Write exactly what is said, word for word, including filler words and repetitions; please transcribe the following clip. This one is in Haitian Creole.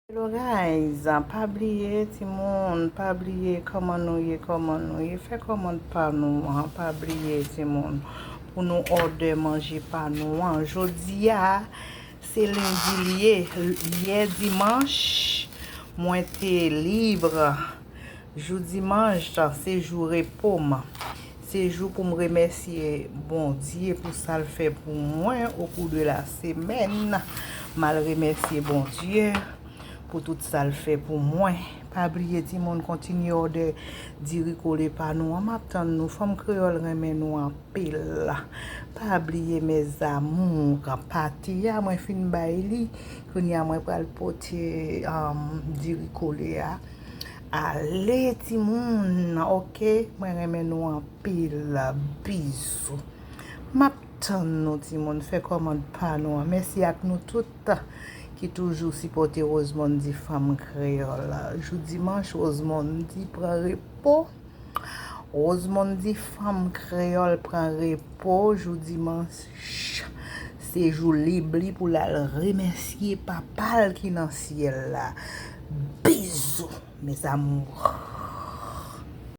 Hello guys, pa bliye timoun, pa bliye kòman nou ye, kòman nou ye, fè kòmand pa nou an, pa bliye timoun, pou nou òdè manje pa nou an. Jodi a, se lendi l ye, yè dimanch, mwen te lib. Jou dimanch, se jou repo m. Se jou pou m remèsye Bondye pou sa l fè pou mwen au cours de la semaine. M al remèsye Bondye pou tout sa l fè pou mwen. Pa bliye timoun, kontinye òdè diri kole pa nou an. M ap tann nou. Fanm kreyòl renmen nou anpil. Pa bliye mes amours. Pate a, mwen fin bay li. Kounye a, mwen pral pote um, diri kole a. Ale timoun, oke? Mwen renmen nou anpil. Bizou. M ap tann nou timoun, fè kòmand pa nou an. Mèsi ak nou tout ki toujou sipòte Rosemondy Fanm Kreyòl. Jou dimanch, Rosemondy pran repo. Rosemondy Fanm Kreyòl pran repo jou dimanch. Se jou lib li pou l al remèsye papa l ki nan syèl la. Bizou, mes amours.